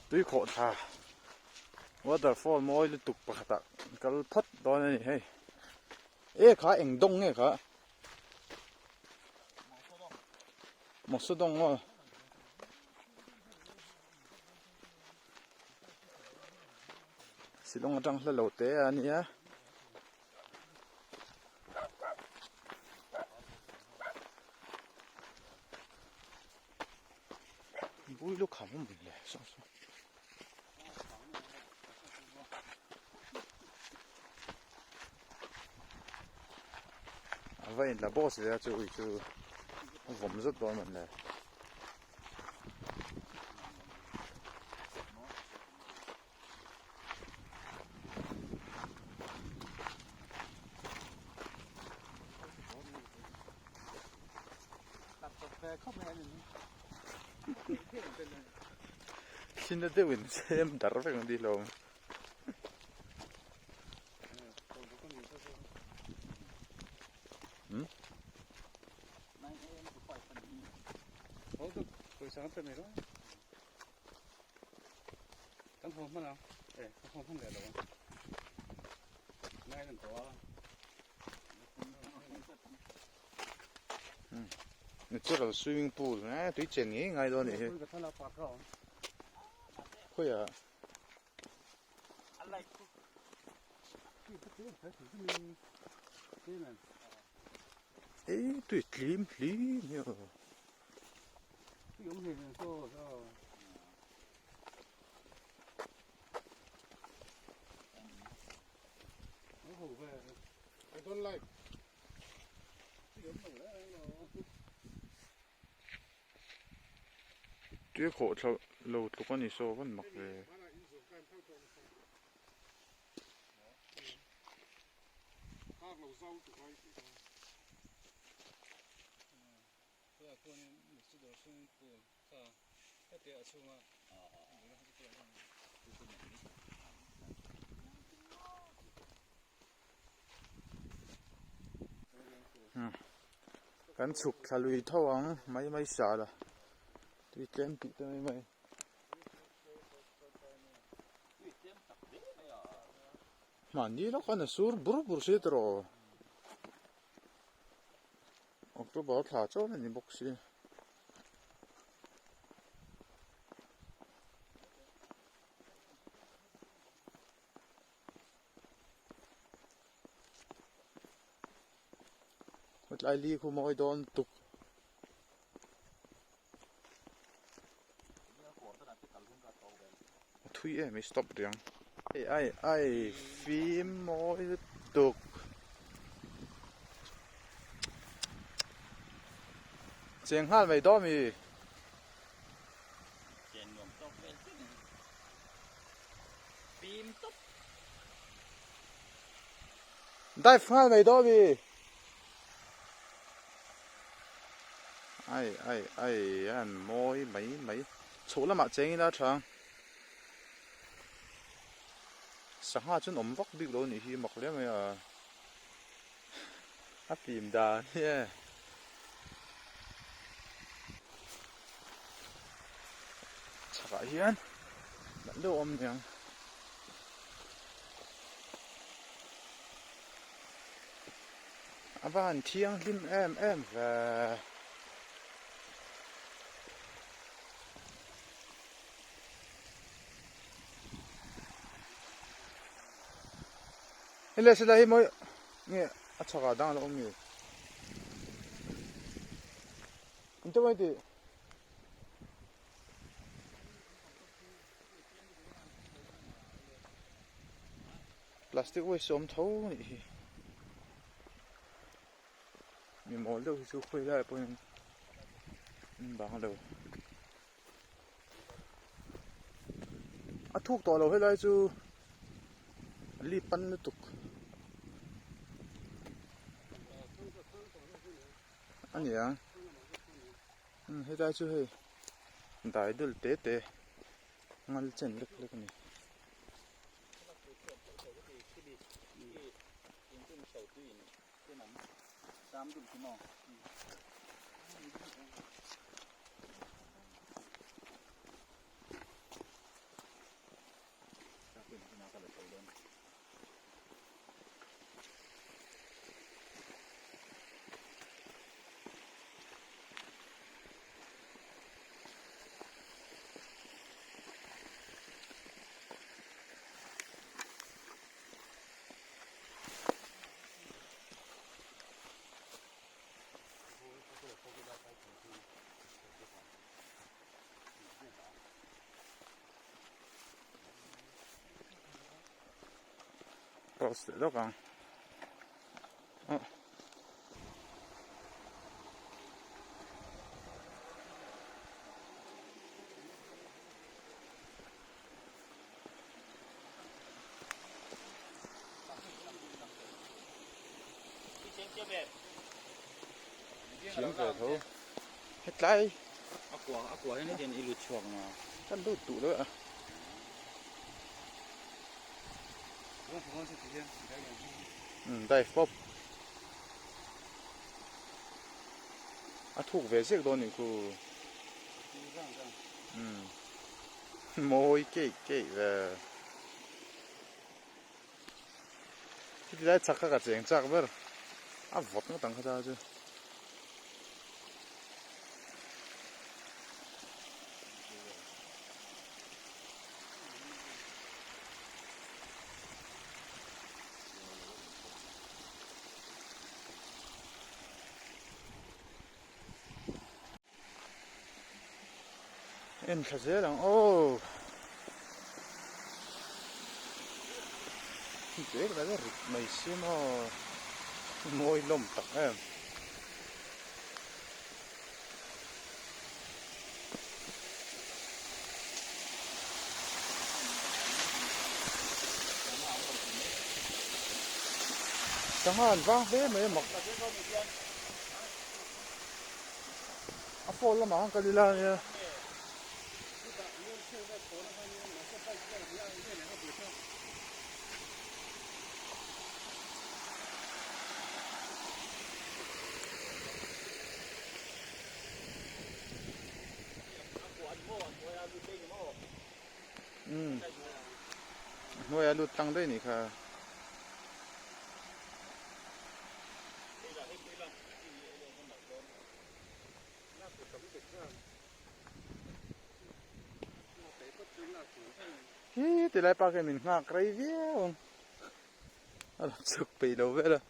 Tui khawh thla waterfall mawi lutuk pakhatah kal phawt dawn a ni hei. E kha eng dawng nge kha? Mawsa dawng maw? Shillong atang hla lo te a nia. Bui lu kham awm le saw saw. A va in la boss ve a chu ui chu a vawm zet dawn mawn le. Thina deuhin chem dar vek ang tih hlawm. Hmm? Kan haw hman a, e ka haw hman leh lo a, ngai kan tawh a. Natural swimming pool eh tui chen ngei ngai dawn anih hi. Khawiah. Ei tui tlim hlim hi aw. I don't like. Tui khawh thla lo tluk a ni saw van mak ve. Kan chhuk thla lui tho ang mai mai sal a tui tlem tih te mai mai. Mahni lawk a sur bur bur si tawh. October thla chuan a ni bawk si. Tlai li khu mawi dawn tuk. A thui em i stop riang. Ai ai ai fim mawi lutuk. Cheng nghal mai dawn mi. Chen nuam tawk vel chiah ni. Fim tawp. Dive nghal mai dawn mi. Ai ai ai an mawi mai mai. Chhoh lamah cheng ila tha ang. Sangha chuan awm vak bik lo anih hi mak hle mai a. A fim dan hi e. Chhakah hian dan deuh a awm aniang. A va han thianghlim em em ve. Hei silai hi mawi nge a chhakah dang a lo awm nge engtin mai tih. Plastic waste awm tho a nih hi mi mawl deuh hi chu khawi lai pawhin an bang lo a thuk tawh lo helai chu li pan lutuk a ni ang helai chu hei dai dul te te ngal chen lek lek a ni. Pause leh lawk ang. Aw. Thiam ve tho. Hetlai. A kua a kua hian hetiang i lut chhuak ang a. Ka lut duh lo a. Dive pawp. A thuk ve ziak dawn nih khu. Mawi keih keih ve. Khiti lai chak kha ka cheng chak ber. A vawt ngawt ang kha ta chu. En thla zel ang aw bag la rit mai si maw mawi lawm tak em. Sangha an vang hle mai a mak. A phone lamah khan kal ila ania. Umm a hnuaia lut tlang daih anih kha. Hi tilai pa khian min nghak rei viau ang a lo chhuk peih lo vel a.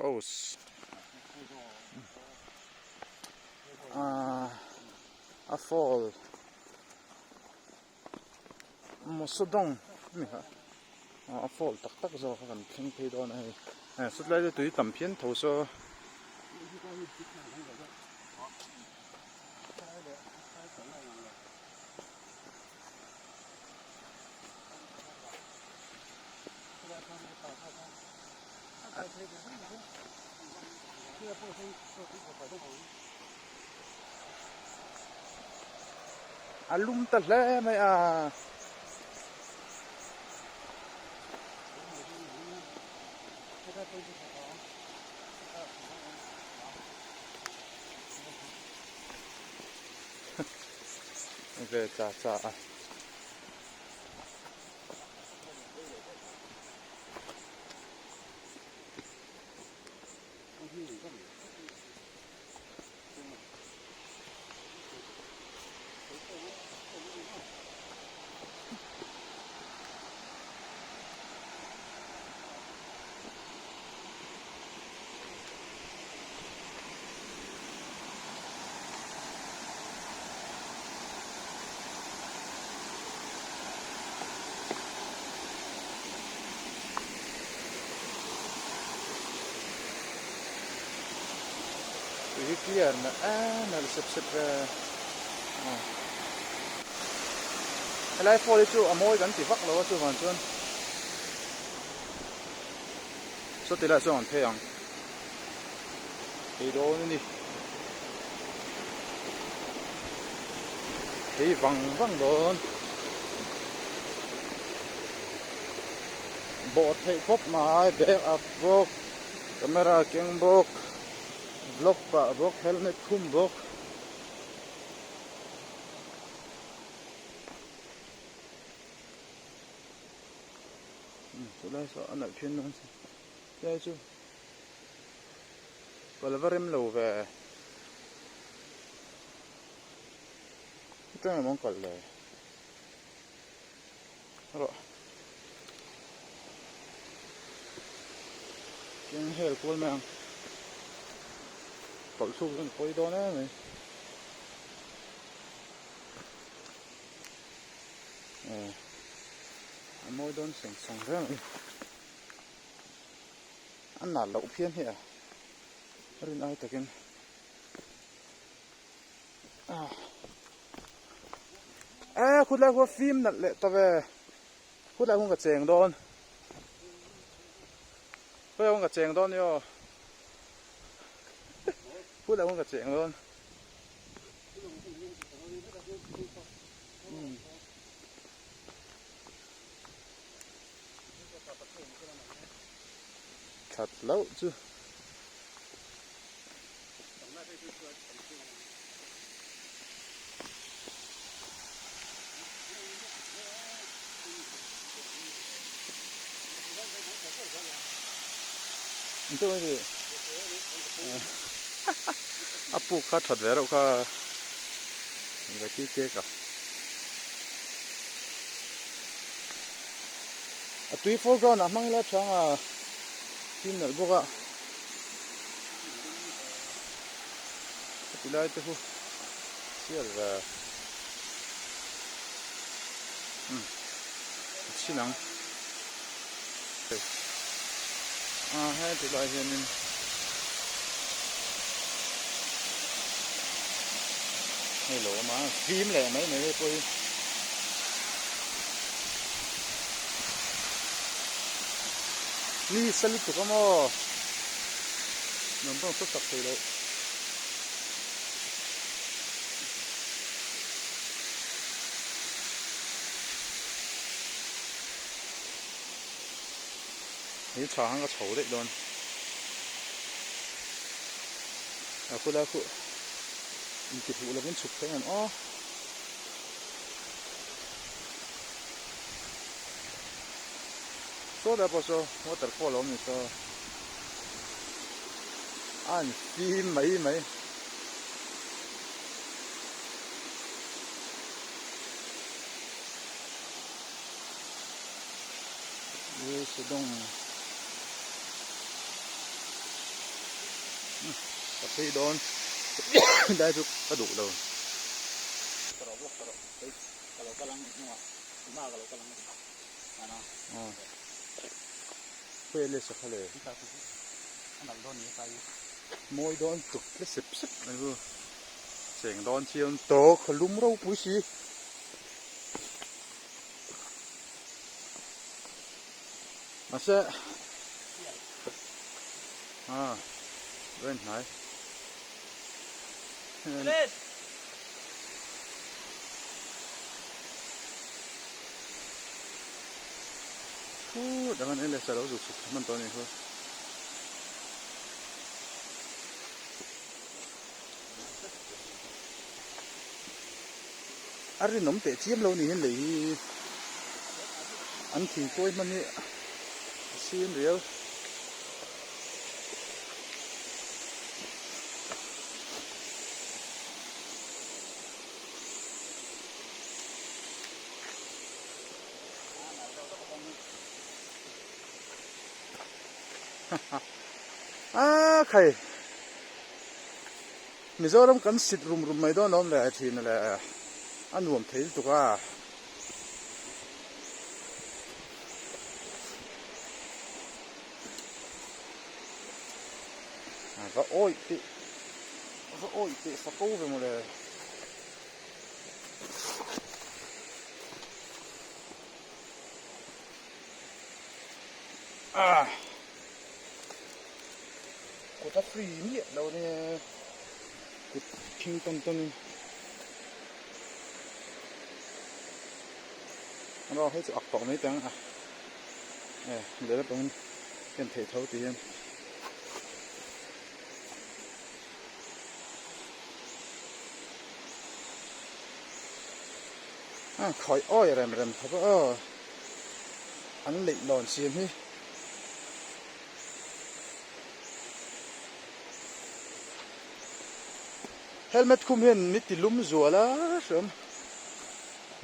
Pose ah a fall mawsawdawng ani kha a fall tak tak zawk a kan thleng phei dawn a hei eh sawtlai te tui tam phian tho saw. A lum ta hle mai a. Ve cha cha a. Tui hi clear na em em sep sep ve aw helai fall hi chu a mawi kan ti vak lo a chuvang chuan sawti lai chuan an phei ang phei dawn a ni phei vang vang dawn bawh theih khawp mai bag up bawk camera keng bawk vlog pah bawk helmet khum bawk. Chulai saw a nalh phian dawn si chulai chu ka la va rem lo ve hetiang emaw an kalh le rawh keng hel kual mai ang. tawlh thluk chuan a pawi dawn em mai. A mawi dawn seng sawng hle mai. A nal loh phian hi a rin ai takin e khawtlai khua fim nalh leh ta ve khawtlai khuan ka cheng dawn khawtlai khuan ka cheng dawn nia aw khawtlai khuan ka cheng dawn. That loh chu. A puk kha that ve reuh kha Zaki cake a. A tui foreground ah hmang ila thang a thim nalh bawk a heti lai te chu sial ve umm a chhin ang a heti lai hianin hei lo awm a fim leh mai mai hei pawh hi. Ni sa lutuk a maw nuam pawh saw sak thei loh. He tha khan ka chho daih dawn a khulai khu intihhmuh lovin chhuk thei ang aw. Saw lai pawh saw waterfall a awm ni saw a an fim mai mai. Sedawng ka phei dawn dai chu ka duh lo. Mawi dawn tuk tle sep sep mai chu cheng dawn chiang tawk lum ropui si. Mahse ah rain hnai Phut ang an en leh sa lo zuk chhuk hman tawh a nih chu. A rinawm teh chiam lo niin lei hi an thing tuai hman hi a sin riau. A khai Mizoram kan sit rum rum mai dawn awm leh thin le a nuam thei lutuk a. A va awih tih a va awih tih fako ve mawle. Ah kut a free miah lo nia kut thing tawn tawn in rawng hei chu ak tawh mai teh ang a e lehlam pangin en theih tho ti hian. A khawi awi rem rem khawp a aw an leih lawn siam hi. Helmet khum hian mi ti lum zual a hriam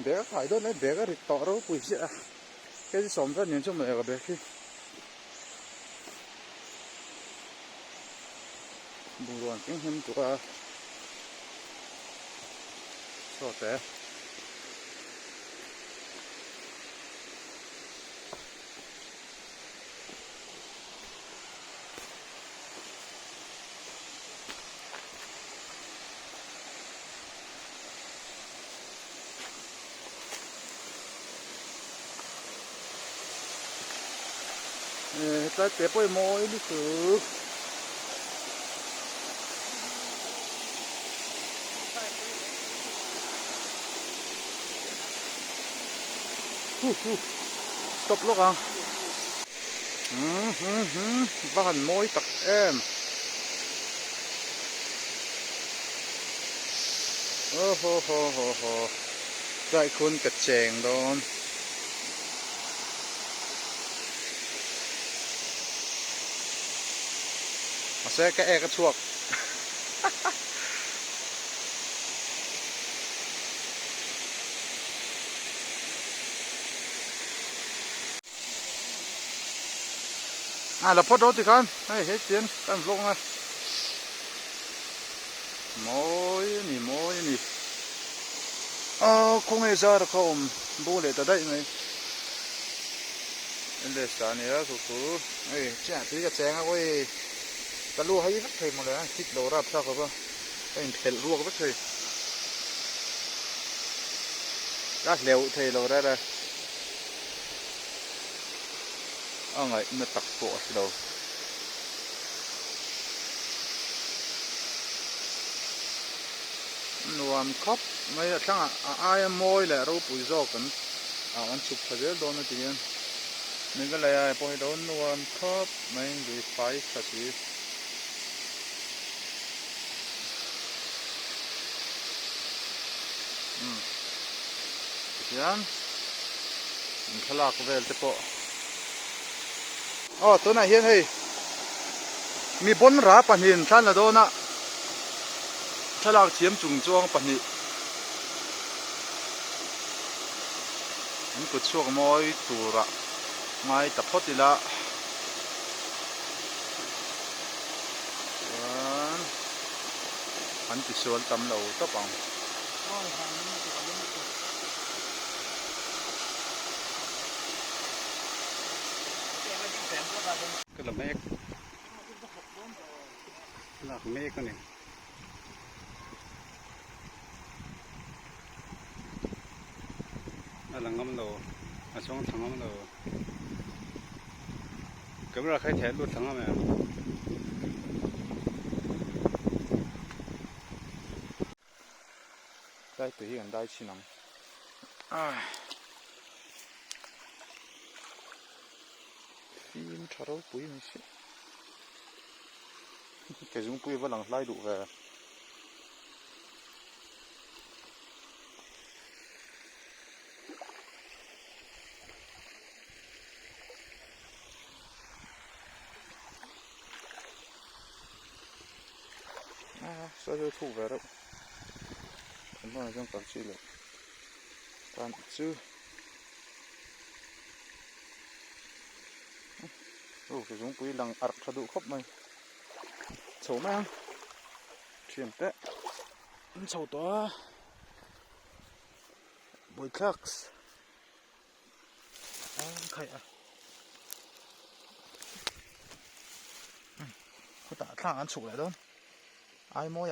bag a kai dawn mai bag a rit tawh ropui chiah a kg sawm vel nen chuan mawle ka bag hi. Bungrua an keng hnem tuk a saw te. Hetlai te pawh hi mawi lutuk. Hu hu stop lawk ang. Hmm hmm hmm va han mawi tak em. Aw haw haw haw haw tlai khun ka cheng dawn. Mahse ka ek a chhuak. A la phawt rawh tikhan hei he chian kan vlog ang a mawi a ni mawi a ni aw khawnge zar kha awm bo leh ta daih mai en leh sa ania chu chu hei chiah tui ka cheng a awi ka lu hai vek thei mawle a fit lo rap thlak lova ka inphelh ruak vek thei ka hleuh thei lo rara. A ngaihna tak pawh a hre lo. Nuam khawp mai a thlangah a aia mawi leh ropui zawk an ah an chhuk thla zel dawn a ti hian Meghalaya ah pawh hi lo nuam khawp mai lui fai tha si. Umm tihian in thlalak vel te pawh aw tunah hian hei mi bawnra pahnihin thlan la dawn a thlalak thiam chung chuang pahnih an kut chhuak mawi turah ngai ta phawt ila chuan an tisual tam lo tawp ang. Ka la mek lak mek a ni. A la ngam lo a chuang thla ngam lo camera khai theh lut thla ngam em. Tlai tui hi kan dai chhin ang. Fim tha ropui mai si. Ke zungpui va lang hlai duh ve. A saw chu thuk ve reuh kan hmunah chuan kal chi loh tan chu aw zungpui lang arh tha duh khawp mai chho mai ang thian te an chho tawh a buaithlaks. Khutah thlang an chhuk leh dawn ai mawi ah.